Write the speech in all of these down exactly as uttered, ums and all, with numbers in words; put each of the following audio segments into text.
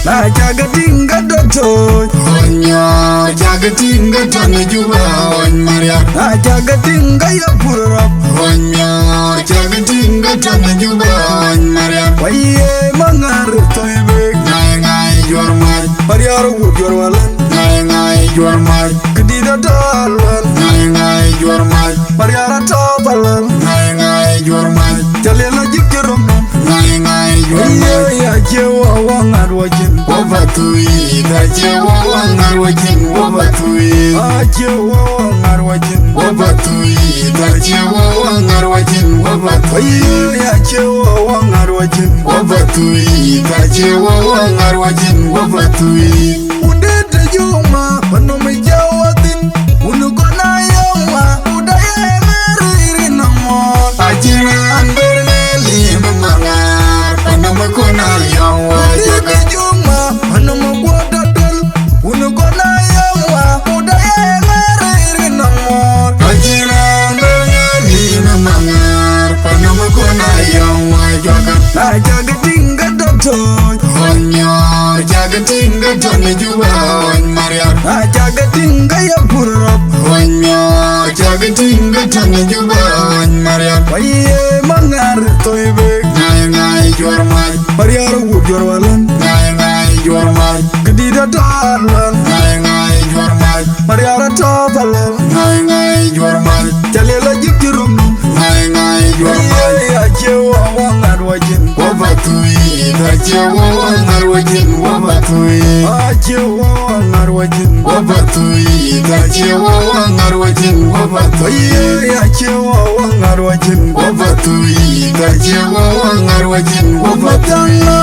Na cak tïŋ ke dɔ̈ thööc, ɣɔny miɔɔr, cak tïŋ ke tɔ̈ në Juba, ɣɔny Marial. Na cak tïŋ ke ye pur rɔ̈p, ɣɔny miɔɔr, cak tïŋ ke tɔ̈ në Juba, ɣɔny Marial. Wai ye maŋar thoi bek, ŋai ŋai juɔr mac, Marial wut juɔr walan, ŋai ŋai juɔr mac, këdït atɔ̈ aluɛl, ŋai ŋai juɔr mac, Marial atɔ̈ palan, ŋai ŋai juɔr mac, ca liel ajïk cï röm nɔm, ŋai ŋai juɔr mac. Ye, ya cie wɔ wɔ ŋat wɔ cin, wɔ ba thuiith, acie wɔ wɔ ŋat wɔ cin, wɔ ba thuiith. Acie wɔ wɔ ŋat wɔ cin, wɔ ba thuiith, acie wɔ wɔ ŋat wɔ cin, wɔ ba thuiith. Ye, acie wɔ wɔ ŋat wɔ cin, wɔ ba thuiith, acie wɔ wɔ ŋat wɔ cin, wɔ ba thuiith. Wun dee të juŋ ma, pa nɔm ë jɔu wathïn, wun kɔn a yɔŋ ma, ku da ye ŋɛɛr rïïr nɔm ŋɔɔr. Acïn raan bɛ̈r në lim ë maŋar, pa nɔm ë kɔn a yɔŋ wa. Wun dee të juŋ ma, pa nɔm ë guɔ da döl, wun kɔn a yɔŋ ma, ku da ye ŋɛɛr rïïr nɔm ŋɔɔr. Acïn raan bɛ̈r në lim ë maŋar, pa nɔm ë kɔn a yɔŋ wa juakä. Na cak tïŋ ke dɔ̈ thööc, ɣɔny miɔɔr, cak tïŋ ke tɔ̈ në Juba, ɣɔny Marial. Na cak tïŋ ke ye pur rɔ̈p, ɣɔny miɔɔr, cak tïŋ ke tɔ̈ në Juba, ɣɔny Marial. Wai ye maŋar thoi bek, ŋai ŋai juɔr mac, Marial wut juɔr walan, ŋai ŋai juɔr mac, këdït atɔ̈ aluɛl, ŋai ŋai juɔr mac, Marial atɔ̈ palan, ŋai ŋai juɔr mac, ca liel ajïk cï röm nɔm, ŋai ŋai juɔr mac. Ye, acie wɔ wɔ ŋat wɔ cin, wɔ ba thuiith, acie wɔ wɔ ŋat wɔ cin, wɔ ba thuiith. Acie wɔ wɔ ŋat wɔ cin, wɔ ba thuiith, acie wɔ wɔ ŋat wɔ cin, wɔ ba thuiith. Ye, acie wɔ wɔ ŋat wɔ cin, wɔ ba thuiith, acie wɔ wɔ ŋat wɔ cin, wɔ ba thuiith. Mathiaŋ na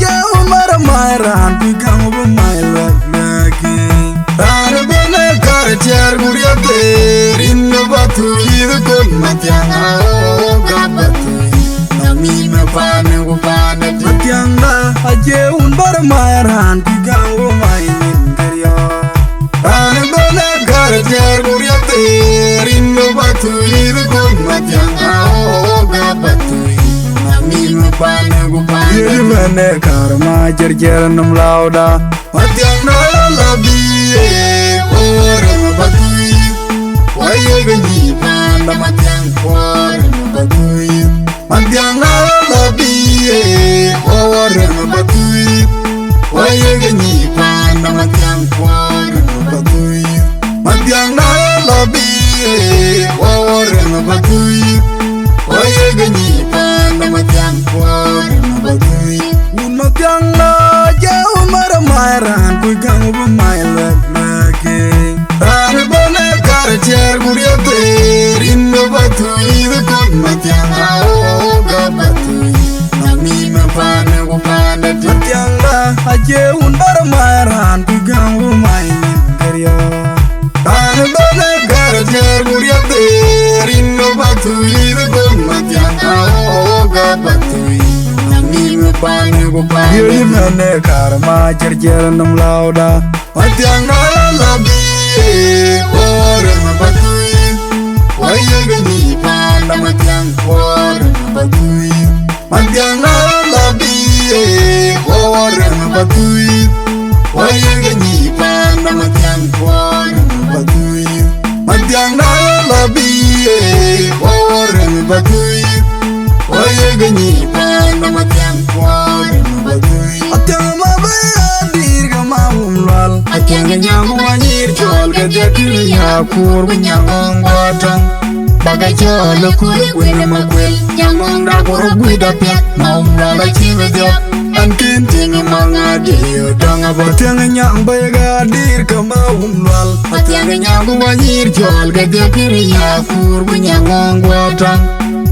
jɛ wun mar mai raan, ku gäŋ bï mai lɛ̈k lɛ̈k. Raan ëbɛ̈n ë kar tiɛɛr ku riɛth ë rin ë ba thuiith, kony Mathiaŋ aɣok aa ba thuiith, na mïïm ë paan ë ku paan ë tïŋ. Mathiaŋda acie wun bär mai raan, ku gäŋ wo mai nyin kë riɔ̈ɔ̈k. Raan ëbɛ̈n ë kar tiɛɛr ku riɛth ë rin ë ba thuiith, kony Mathiaŋ aɣok aa ba thuiith, na mïïm ë paan ë ku paan ë tïŋ. Ye mɛn ë kar ma jerjer nɔm lauda. Mathiaŋ na la la bï ye, wɔ rem ba thuiith. Wɔ yek nyi panda Mathiaŋ, wɔ rem ba thuiith. Mathiaŋ na la la bï ye, wɔ rem ba thuiith. Wɔ yek nyi panda Mathiaŋ, wɔ rem ba thuiith. Mathiaŋ na la la bï ye, wɔ rem ba thuiith. Wɔ yek nyi panda Mathiaŋ, wɔ rem ba thuiith. Wun Mathiaŋ na jɛ wun mar mai raan, ku gäŋ bï mai lɛ̈k lɛ̈k. Raan ëbɛ̈n ë kar tiɛɛr ku riɛth ë rin ë ba thuiith, kony Mathiaŋ aɣok aa ba thuiith, na mïïm ë paan ë ku paan ë tïŋ. Mathiaŋda acie wun bär mai raan, ku gäŋ bï mai nyin kë riɔ̈ɔ̈k. Raan ëbɛ̈n ë kar tiɛɛr ku riɛth ë rin ë ba thuiith, kony Mathiaŋ aɣok aa ba thuiith, na mïïm ë paan ë ku paan ë tïŋ. Ye mɛn ë kar ma jerjer nɔm lauda. Mathiaŋ na la la bï ye, wɔ rem ba thuiith. Wɔ yek nyi panda Mathiaŋ, wɔ rem ba thuiith. Mathiaŋ na la la bï ye, wɔ rem ba thuiith. Wɔ yek nyi panda Mathiaŋ, wɔ rem ba thuiith. Mathiaŋ na la la bï ye, wɔ rem ba thuiith. Wɔ yek nyi panda Mathiaŋ, wɔ rem ba thuiith. Athiaŋ ma bï ya dïr ke ma wun lual. Athiaŋ nyaŋ ku wanyir cɔl ke dhiak kï ya kuur ku nyaŋ ŋɔŋ guɔ tɔŋ. Ba ke cɔl ë kul ë kuën ë ma kuel. Nyaŋ ŋɔŋ da ku rɔt guiëda piɛth. Ma wun lual acï bï dhiɔp. An kën tiŋ ë maŋ ade yö dɔŋ abɔ̈. Athiaŋ nyaŋ bï ya dïr ke ma wun lual. Athiaŋ nyaŋ ku wanyir cɔl ke dhiak kï ya kuur ku nyaŋ ŋɔŋ guɔ tɔŋ.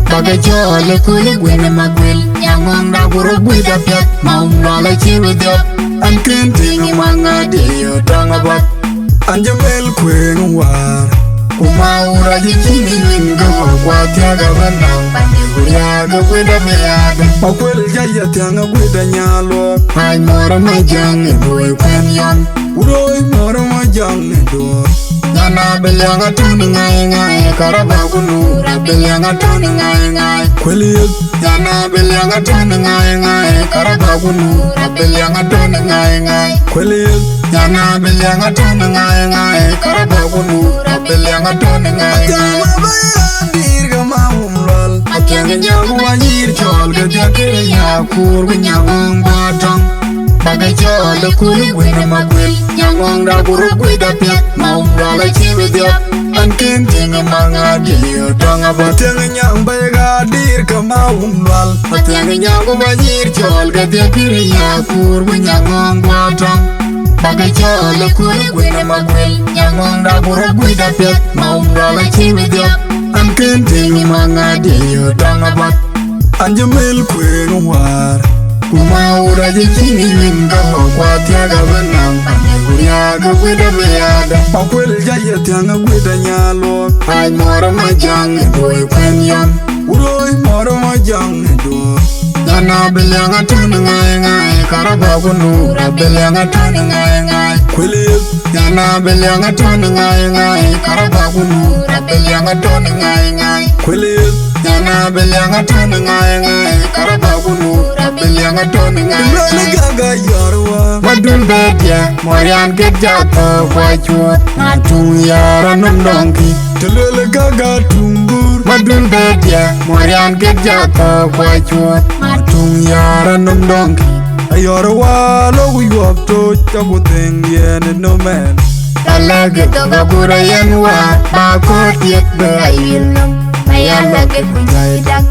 Ba ke cɔl ë kul ë kuën ë ma kuel. Nyaŋ ŋɔŋ da ku rɔt guiëda piɛth. Ma wun lual acï bï dhiɔp. An kën tiŋ ë maŋ ade yö dɔŋ abɔ̈. An jɔ mel kuëëŋ wäär, ku ma wun rac ë cïn ë win ke wä kuat thiäk abä naŋ pande ku riääk ë kuëëdë miaadë. Ma kuel jai Athiaŋ ë guëëdë nyaal luɔk. Ai mɔ̈r ë ma jäŋ ë duöi kuɛ̈n yɔn. Ku rööi mɔ̈r ë ma jäŋ ë duöi. Yana bilianga tun ngai ngai, karaba kunu, rabilianga tun ngai ngai. Kweli yek. Yana bilianga tun ngai ngai, karaba kunu, rabilianga tun ngai ngai. Kweli yek. Yana bilianga tun ngai ngai, karaba kunu, rabilianga tun ngai ngai. Athiang ma ba ya dir ka ma wum lwal. Athiang nyaŋ wa nyir cɔl ke dia kiri ya kur ku nyaŋ wong ba tɔŋ. Ba ke cɔl de kuli win ma kwel. Nyaŋ wong da kuru gwi da piat ma wum lwal a ci bi diak. An ken tiŋ ma ŋa di yo tɔŋ aba. Tiŋ nyaŋ ba ya ga dir ka ma wum lwal. Athiang nyaŋ wa nyir cɔl ke dia kiri ya kur ku nyaŋ wong ba tɔŋ. Ba ke cɔl de kuli win ma kwel. Nyaŋ wong da kuru gwi da piat ma wum lwal a ci bi diak. An ken tiŋ ma ŋa di yo tɔŋ aba. An jɛ mel kueŋ war. Ku ma wura jɛ cïn yïn ka lɔ kuat thiak abï naŋ. An jɛ kuria ke wit abï yada. Ma kuel jɛ ye thiaŋ a guit a nyal luɔk. Ai mɔr ma jaŋ ë duɔi kuɛn yɔn. Wuroi mɔr ma jaŋ ë duɔi. Yana bilianga tun ngai ngai, karaba kunu, rabilianga tun ngai ngai. Kweli yek. Yana bilianga tun ngai ngai, karaba kunu, rabilianga tun ngai ngai. Kweli yek. Yana bilianga tun ngai ngai, karaba kunu, rabilianga tun ngai ngai. Lele gaga yorwa. Madun bedia, morian ke jato kwa chuot. Matung yara num donki. Lele gaga tumbur. Madun bedia, morian ke jato kwa chuot. Matung yara num donki. Ayor wa lo ku yuɔp toc, tɔ ku dhëŋ yɛn ë nöm ɛn. Ka lɛ̈k ë thok agut a yen wa, ba kɔ̈ɔ̈t yeth bï a yïl nöm. Ba ya lɛ̈k ë ku jai dak.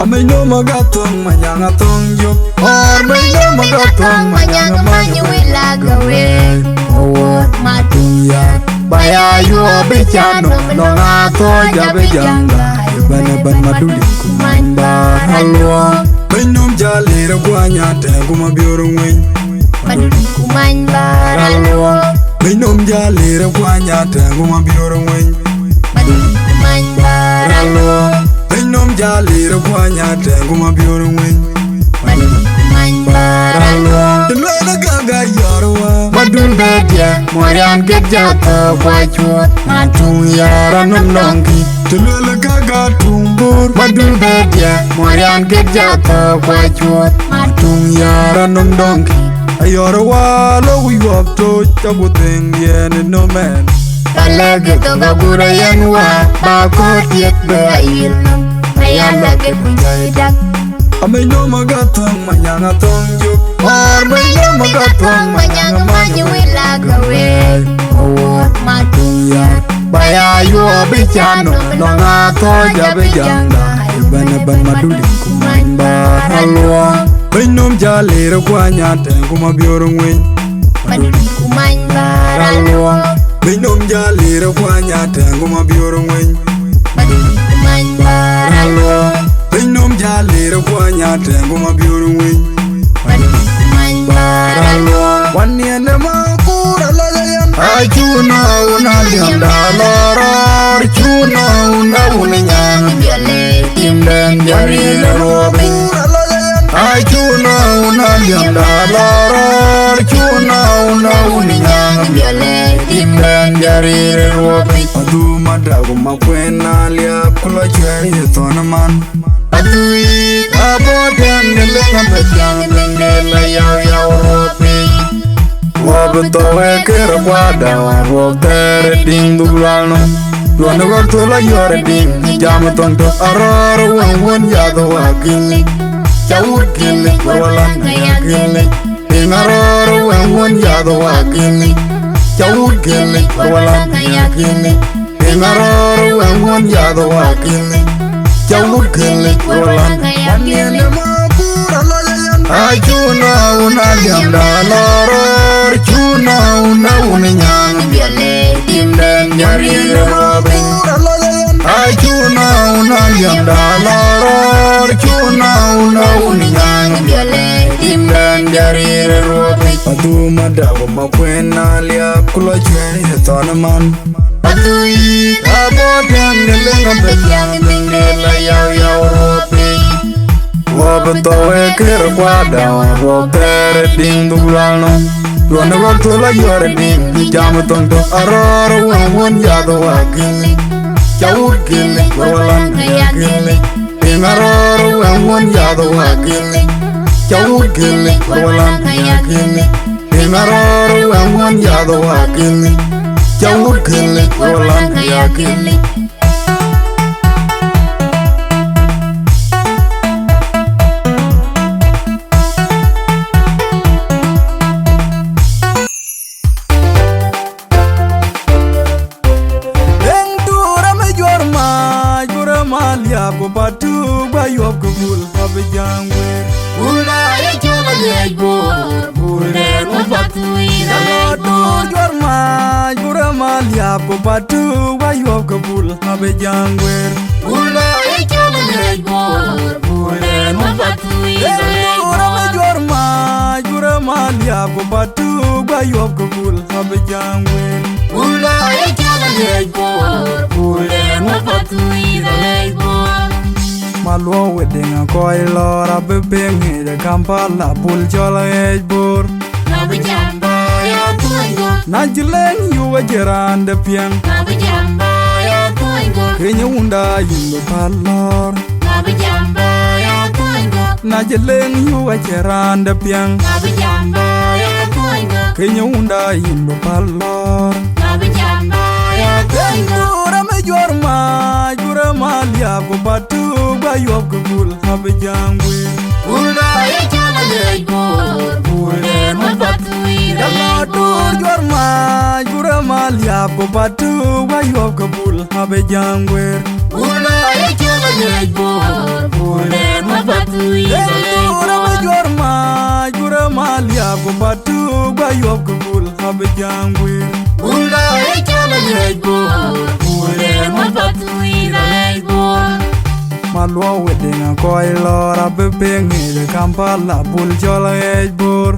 Amec nöm a gat thöŋ, ma nyaŋ a thöŋ jök. Ɣɔɔr mec nöm a gat thöŋ, ma nyaŋ a many wël a gäwëëc. Awuɔ̈ɔ̈t ma tuŋ ya. Ba ya yuɔɔp bï can nɔm lɔŋ a thɔɔc abï jaŋda. Ëbɛ̈n ëbɛ̈n Maduli ku many bäär aluɔɔm. Bɛ̈ny nöm jal lir akuany atɛ̈ɛ̈ŋ ku ma biöör ŋueny. Maduli ku many bäär aluɔɔm. Bɛ̈ny nöm jal lir akuany atɛ̈ɛ̈ŋ ku ma biöör ŋueny. Maduli ku many bäär aluɔɔm. Bɛ̈ny nöm jal lir akuany atɛ̈ɛ̈ŋ ku ma biöör ŋueny. Madun bɛ̈ɛ̈t ya, morian ke jathɔ kua cuɔt, ma tuŋ yara nöm dɔŋki. Të luel ka ga tuŋ bur. Madun bɛ̈ɛ̈t ya, morian ke jathɔ kua cuɔt, ma tuŋ yara nöm dɔŋki. Ayɔr wa lok yuɔp toc, tɔ ku dhëŋ yɛn ë nöm ɛn. Ba lɛ̈k ë thok agur a yɛn wa, ba kɔ̈ɔ̈t thiek bï a yïl nöm. Ba ya lɛ̈k ë ku jai dak. Amec nöm a gat thöŋ, ma nyaŋ a thöŋ jök. Ɣɔɔr mec nöm a gat thöŋ, ma nyaŋ a many wël a gäwëëc. Awuɔ̈ɔ̈t ma tuŋ yar. Ba ya yuɔɔp bï can nöm, lɔŋ a thɔɔc abï jaŋda. Ëbɛ̈n ëbɛ̈n Maduli ku many bäär aluɔɔm. Bɛ̈ny nöm jal lir akuany atɛ̈ɛ̈ŋ ku ma biöör ŋueny. Madun ku many bäär aluɔɔm. Bɛ̈ny nöm jal lir akuany atɛ̈ɛ̈ŋ ku ma biöör ŋueny. Madun ku many bäär aluɔɔm. Bɛ̈ny nöm jal lir akuany atɛ̈ɛ̈ŋ ku ma biöör ŋueny. Madun ku many bäär aluɔɔm. Wan niɛn ë ma kur alɔc ayen. Acu na wun a liɛmda lɔ rɔɔr, cu na wun a wun nyaŋ biɛl ë tim den jari le ruɔpi. Acu na wun a liɛmda lɔ rɔɔr, cu na wun a wun nyaŋ biɛl ë tim den jari le ruɔpi. Adhum ada ku ma kuɛn na liap ku lɔ cuɛɛr ye thɔn man. Adhui abɔ tɛn ni lëŋ a bɛ thiaŋ ni ŋel a yau yau ruɔpi. Wɔ bï thou ë kërë kuada, wɔ ruɔp thɛɛr ë diŋ dhuk lual nɔm. Duɔ̈n ë ɣɔ̈k thol ayɔ̈ɔ̈r ë diŋ, jam ë thoŋ tök arɔ̈ɔ̈r ë wëŋ wën yath ë wä gilic. Ca wut gilic, wër wä lan aya gilic. Piŋ arɔ̈ɔ̈r ë wëŋ wën yath ë wä gilic. Ca wut gilic, wër wä lan aya gilic. Piŋ arɔ̈ɔ̈r ë wëŋ wën yath ë wä gilic. Ca wut gilic, wër wä lan aya gilic. Acu na wun a liɛmda lɔ rɔɔr, cu na wun a wun nyaŋ biɛl ë tim den jari le ruɔpi. Acu na wun a liɛmda lɔ rɔɔr, cu na wun a wun nyaŋ biɛl ë tim den jari le ruɔpi. Adhum ada ku ma kuɛn na liap ku lɔ cuɛɛr ye thɔn man. Adhui abɔ tɛn ni lëŋ a bɛ thiaŋ ni ŋel a yau yau ruɔpi. Wɔ bï thou ë kërë kuada, wɔ ruɔp thɛɛr ë diŋ dhuk lual nɔm. Duɔ̈n ë ɣɔ̈k thöl ayuɔ̈r ë niŋ, jam ë thoŋ tök. Arɔ̈ɔ̈r ë wëŋ wun yath ë wä gël. Ca wut gël, wër wä lan ë ya gël. Piŋ arɔ̈ɔ̈r ë wëŋ wun yath ë wä gël. Ca wut gël, wër wä lan ë ya gël. Piŋ arɔ̈ɔ̈r ë wëŋ wun yath ë wä gël. Ca wut gël, wër wä lan ë ya gël. Eŋ tuur ë mi juɔ̈r mac, bur ë mal yap ku patu, bä yuɔp kë bul, bä bï jaŋ guëër. Bul ë ye cɔl ë liec bor, bul ë nu patu yï. Eŋ tuur juɔ̈r mac, bur ë mal yap ku patu, bä yuɔp kë bul, bä bï jaŋ guëër. Bul ë ye cɔl ë liec bor, bul ë nu patu yï. Eŋ tuur ë mi juɔ̈r mac, bur ë mal yap ku patu, bä yuɔp kë bul, bä bï jaŋ guëër. Bul ë ye cɔl ë liec bor, bul ë nu patu yï liec bor. Maluɔu ë diŋ akɔc lɔɔr abï piŋ ŋic ë Kampala, bul cɔl ë liec bor. Abï jam bä ya tuɔny gɔ̈k. Na cï leŋ yuk acïn raan de piɛŋ. Abï jam bä ya tuɔny gɔ̈k. Keny ë wunda yïn bï päl lɔɔr. Abï jam bä ya tuɔny gɔ̈k. Na cï leŋ yuk acïn raan de piɛŋ. Abï jam bä ya tuɔny gɔ̈k. Keny ë wunda yïn bï päl lɔɔr. Abï jam bä ya tuɔny gɔ̈k. Eŋ tuur ë mi juɔ̈r mac, bur ë mal yap ku patu, bä yuɔp kë bul, abï jaŋ guëër. Bul ë ye cɔl ë liec bor, bul ë nu patu yï. Eŋ tuur juɔ̈r mac, bur ë mal yap ku patu, bä yuɔp kë bul, abï jaŋ guëër. Bul ë ye cɔl ë liec bor, bul ë nu patu yï. Eŋ tuur ë mi juɔ̈r mac, bur ë mal yap ku patu, bä yuɔp kë bul, abï jaŋ guëër. Bul ë ye cɔl ë liec bor, bul ë nu patu yï liec bor. Maluɔu ë diŋ akɔc lɔɔr abï piŋ ŋic ë Kampala, bul cɔl ë liec bor.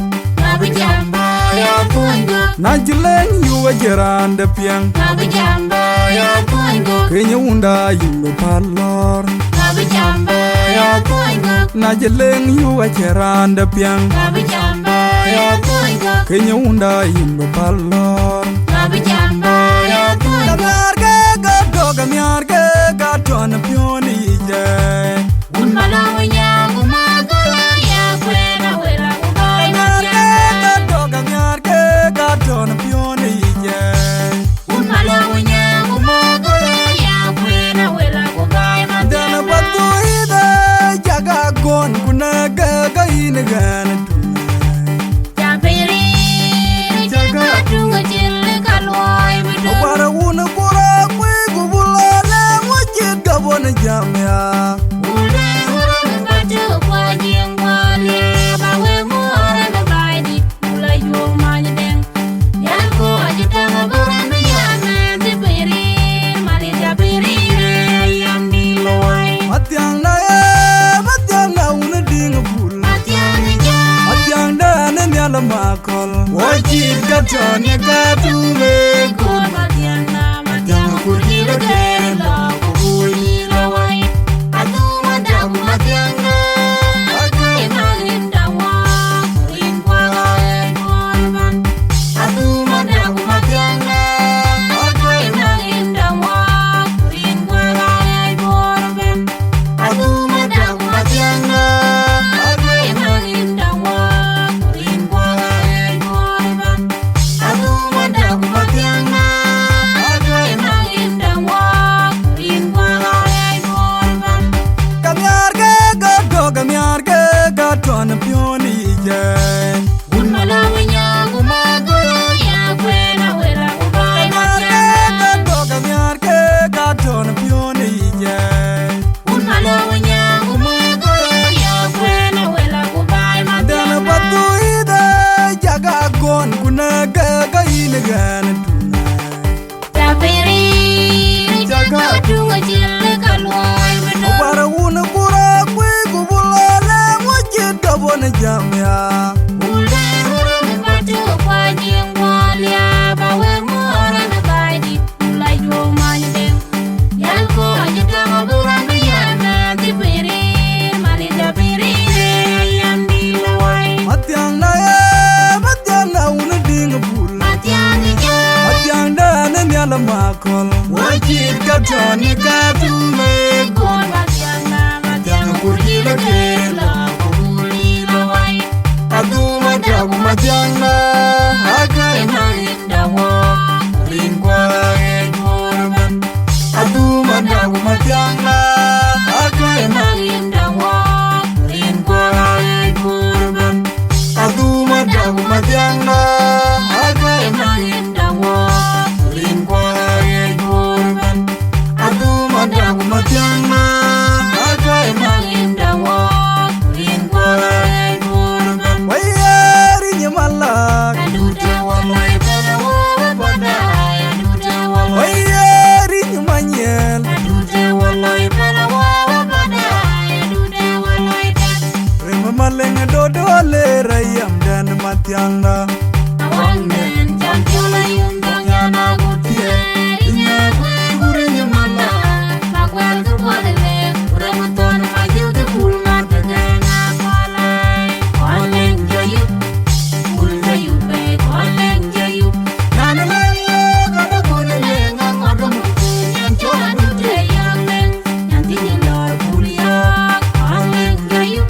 Abï jam bä ya tuɔny gɔ̈k. Na cï leŋ yuk acïn raan de piɛŋ. Abï jam bä ya tuɔny gɔ̈k. Keny ë wunda yïn bï päl lɔɔr. Abï jam bä ya tuɔny gɔ̈k. Na cï leŋ yuk acïn raan de piɛŋ. Abï jam bä ya tuɔny gɔ̈k. Keny ë wunda yïn bï päl lɔɔr. Abï jam bä ya tuɔny gɔ̈k. Ka nhiaar ke ka tɔ̈, ka miaar ke ka tɔ̈ në piɔ̈n ë yic ë. Wun Malɔŋ Nyaŋ ku Magula ya kuɛɛn awël aku baai. Ka nhiaar ke ka tɔ̈, ka miaar ke ka tɔ̈ në piɔ̈n ë yic ë. Wun Malɔŋ Nyaŋ ku Magula ya kuɛɛn awël aku baai. Madɛn ë path ku yïn ë cak akɔn, ku nɛ̈k ke ka yïn ë ɣɛn ë tuŋ. Ca piny riir, ca ka tuŋ acil ka luɔi bï döŋ. Akuar wun ë kur akuëc ku bul ë lɛ̈ŋ wä cït ka bɔ̈ në jam ya. Wun ë wun ë bä tök kuany yen kuɔɔr ye, ba wek muɔɔr ë bä baai dït, ku la yuöök many dɛŋ. Yɛn ku acï täŋ abï rɔt bï yɛn mɛn dhil piny riir, Malith ca piny riir ë yɛn dït luɔi. Mathiaŋda ë, mathiaŋda wun ë diŋ ë bul. Mathiaŋda ë, mathiaŋda ë në nhial ë mak. Kɔl. Wɔ cït ka tɔ̈ në ka tume kɔn. Mathiaŋ na, mathiaŋ ku dït ke lɔ ku bui lɔ wai. Adhu madam mathiaŋ na, akai ma rinda wa, rin kwa ai bor ban. Adhu madam mathiaŋ na, akai ma rinda wa, rin kwa ai bor ban. Ka nhiaar ke ka tɔ̈, ka nhiaar ke ka tɔ̈ në piɔ̈n ë yic ë. Wun Malɔŋ Nyaŋ ku Magula ya kuɛɛn awël aku baai. Ka nhiaar ke ka tɔ̈, ka nhiaar ke ka tɔ̈ në piɔ̈n ë yic ë. Wun Malɔŋ Nyaŋ ku Magula ya kuɛɛn awël aku baai. Madɛn ë path ku yïn ë cak akɔn, ku nɛ̈k ke ka yïn ë ɣɛn ë tuŋ. Ca piny riir, ca ka tuŋ acil ka luɔi bï döŋ. Akuar wun ë kur akuëc ku bul ë lɛ̈ŋ wä cït ka bɔ̈ në jam ya. Bul dɛ̈ röt ë bä tök kuany yen kuɔɔr ya, ba wek muɔɔr ë bä baai dït. Ku la yuöök many dɛŋ. Yɛn ku acï täŋ abï rɔt bï yɛn mɛn dhil piny riir, Malith ca piny riir ë yɛn dït luɔi. Mathiaŋda ë, mathiaŋda wun ë Athiaŋda. Awäŋden, jam piɔl ayum, tɔŋ nyan agut thiëër, inyɛ kuiŋ ku riny mala, bak wɛl kë puɔth ë lek, ku rem thɔn ma jël kë pul ma të gɛn akɔlai. Kɔn leŋ jɔ yup, pul jɔ yup, bei, kɔn leŋ jɔ yup. Nyan leŋ lek, ade kun leŋ, aŋɔt muk, nyan cɔl adut të yɔk leŋ, nyan thiëc lɔɔr pul yɔk, kɔn leŋ jɔ yup.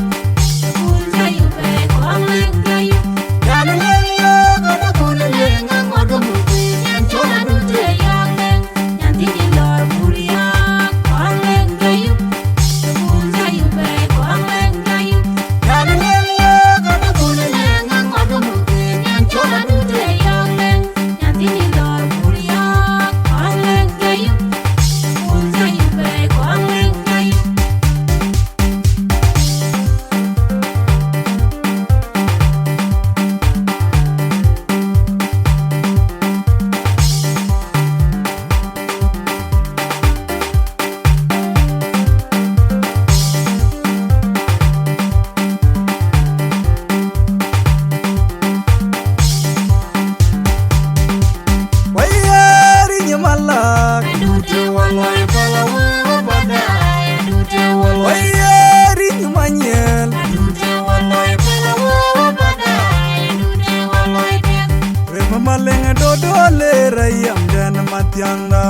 Wayari nyamalak. Adute walai pala wewe badai. Adute walai. Wayari nyamanyen. Adute walai pala wewe badai. Adute walai tek. Rema maleng dodo le rayam den Mathiaŋda.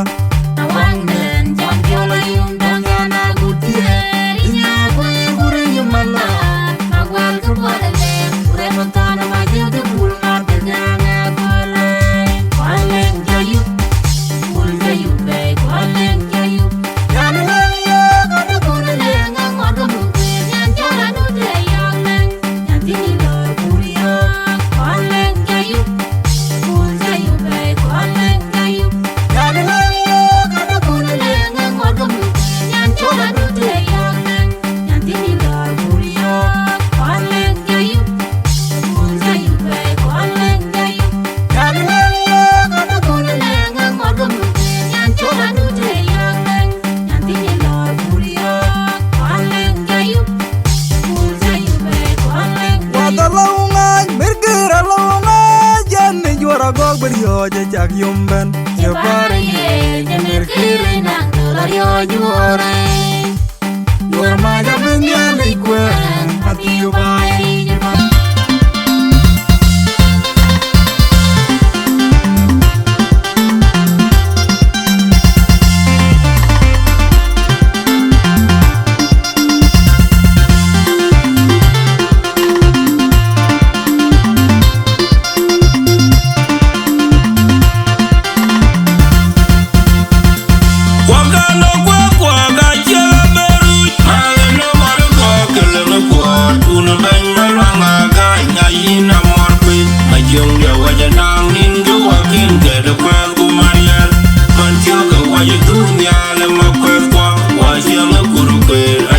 Awang den jam jola yum dong yana gutie. Inya kwe kure nyamala. Magwal kebole le. Rema tana majil de bul ma de gana kole. Waleng jayu. Wadalaungan mirgir alaungan jan ni juara gog bir yo je jak yum ben. Je bare ye je mirgir nang dura yo juara. Juara ma ja bin ya ni kwen ati yu bai je bai.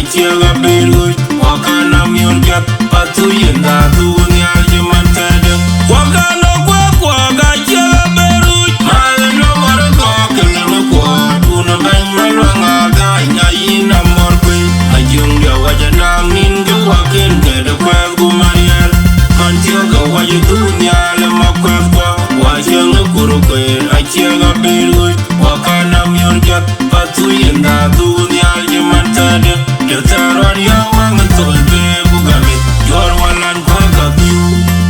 Ciɛk abï ruöc, wakana miɔ̈r piath, pathu yen dhathun nhial cï man tëde. Wakana kuɛth kuak aciɛk abï ruöc, ma yen lɔ wär kɔ̈k ke lëŋ kuɔɔr, kun bɛ̈ny ma luaŋ adhany, ayïn amɔ̈r kuëny, ajöŋ diɛ wac anaŋ nïn ke waken kede kuɛth ku mariɛl. Man thiɔ̈k ke wac thun nhial ë ma kuɛth kuak, wa cieŋ ë kur kueer, aciɛk abï ruöc, wakana miɔ̈r piath. Pathu yen dhathun nhial cï man tëde, të thɛɛr rɔt ya waŋ thol bï ku gami, jɔ̈ɔ̈r walan kuäk ka piu.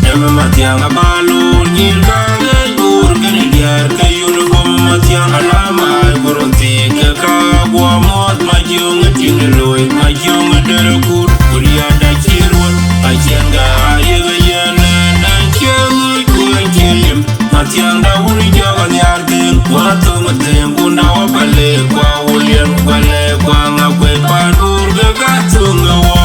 Ëmë Mathiaŋ abä loor nyïïr ka ŋec guur kënë diäär ke uniform Mathiaŋ alama ë ku röt thiik ke ka guɔ muɔ̈th Majöŋ ë tiŋ ë looi Majöŋ ë derë kuur ku riɛ̈ɛ̈t acï ruɔ̈t aciɛŋ gäär yek ë yen ë nɛn cï ɣööc ku ɣɛn cï lim. Mathiaŋda wun jɔk anhiar thïn, wa thöŋ thïn, kun da wa pale, kua wuliɛn, kua lɛ, kua ŋa kuec pan dur ke ka thöŋ ë wɔ.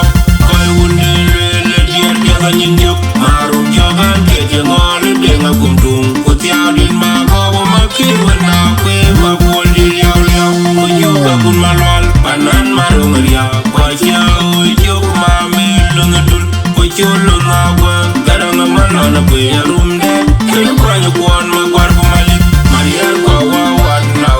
Kɔc wun de lueel ë diɛɛr diɛth anyin jök, ma rum jɔk an ke cï ŋɔɔl ë deŋ akum tuŋ, ku thiaudït ma kɔ̈k ma kï wën na kueer ma kuɔl dït liau liau, ku yök akun ma lual, panan ma roŋ riaak, kua ciɛɛu ë jök ma mel löŋ ë dul. Ku col lon ma guäŋ, Garaŋ ë man lɔn ë kuëë arumde, kën kuany kuɔn ma kuar ku malik, Mariɛl kua wa wat na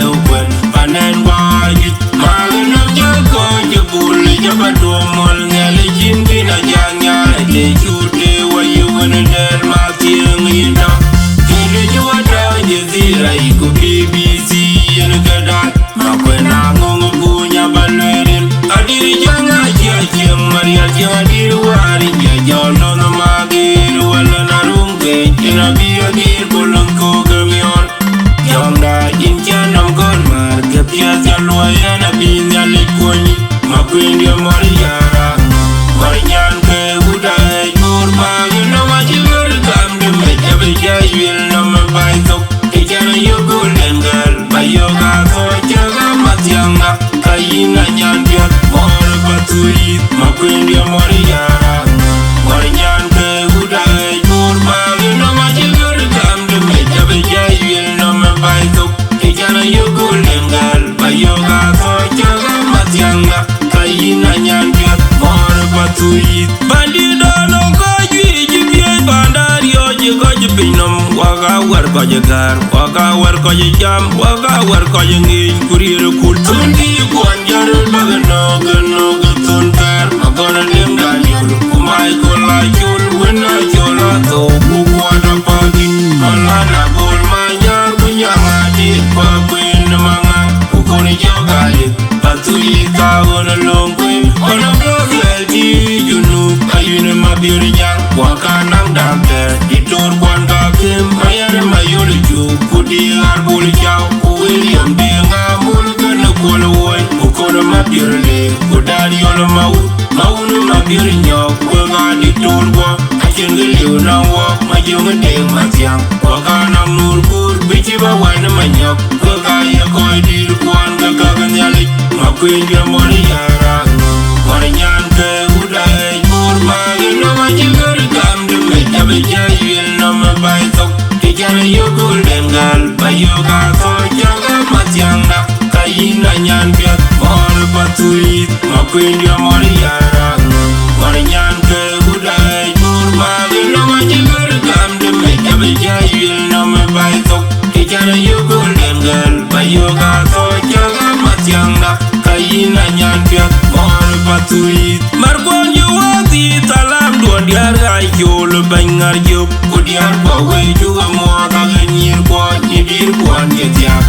Kuën panen guajuic ma nɔm jɔ kɔc bul jɔ ba duɔm mɔl ŋɛl cin kin a jang nyaai te cute wa yi wën dɛl ma thiëŋ yïn dɔ. Kede jɔ wa dɔ jezira iku B B C yen ke dac ma kuën a ŋoŋ buny a ba luerin. Adir jɔ ŋa cia cieŋ marial jɔ adir wari jɔ jɔ nɔn ma gir wala na rum ke cin a bi a gir ku lon ko ke miɔl. Jɔŋda yïn cä nɔm gɔl määr ke piɛth ya luɔi ɛn abï Nhialic kuɔny. Ma kuëndiɛ mɔr yara mɔr nyan ke wut a ɣɛc bur ma yïn nɔm acï ɣör gam de mec abï jai yuel nɔm ë baai thok. Ke cän a yök gol den gäl ba yök a thɔɔc cä ɣä mathiaŋda. Ka yïn a nyan piɔ̈th mɔɔr ë Pathuyith ma kuëndiɛ mɔr yara. Mɔr nyan ke wut a ɣɛc bur ma yïn nɔm acï ɣör gam de mec abï jai yuel nɔm ë baai thok. Ke cän a yök gol den gäl ba yök a thɔɔc cä ɣä mathiaŋda. Ka yïn a nyan piɔ̈th mɔɔr ë Pathuyith. Bandït dɔn nɔŋ kɔc juëc cï piööc panda riɔ̈ɔ̈c ë kɔc piny nɔm. Wak a wär kɔc ë gäär, wak a wär kɔc ë jam, wak a wär kɔc ë ŋic ku riëër ë kul. Thun dï kuɔn jɔt röt bäk ë nɔ̈k ë nɔ̈k ë thun thɛɛr. Agɔn ë liŋ Daniel ku Michael a col wën a col a thou ku kuɔt a paki. Malana gol ma nyar ku nyaŋ a dit pa kuën ë maŋa ku kun ë jɔk a lit. Pathuyith ka ɣön ë löŋ kuën ɣön ë bï luɛɛl dï junub. Ayïn ë Mabiör Nyaŋ wak a naŋ dam thɛɛr. Diktor kuan ka kem ma yɛn ë Mayol ë cuk ku dï ɣar bul cau. Ku William Deŋ Amul kënë kuɔl ë woi ku kɔn ë Mabiör Leek ku Daniel Mawun Mawun ë Mabiör Nyɔk. Wek aa diktor guɔ acïn kë liu nɔm wok ma jöŋ ë Deŋ Mathiaŋ. Wek aa nɔm nuur kuur bï cï bä wän ë Manyɔk. Wek aa ye kɔc dïïr kuɔn ke käk Nhialic. Ma kuëndiɛ mɔr yara mɔr nyan ke wut a ɣɛc bur ma yïn nɔm acï ɣör gam de mec abï jai yuel nɔm ë baai thok. Ke cän a yök gol den gäl ba yök a thɔɔc cä ɣä mathiaŋda. Ka yïn a nyan piɔ̈th mɔɔr ë Pathuyith ma kuëndiɛ mɔr yara. Mɔr nyan ke wut a ɣɛc bur ma yïn nɔm acï ɣör gam de mec abï jai yuel nɔm ë baai thok. Ke cän a yök gol den gäl ba yök a thɔɔc cä ɣä mathiaŋda. Ka yïn a nyan piɔ̈th mɔɔr ë Pathuyith. Markuɔn yï wäthii thalam duɔn diäär ɣac col bɛ̈ny ŋär jök. Ku diäär kuɔ wëi cuk amuɔɔth ake nyïïr kuɔ cï dïïr kuɔn cï thiaak.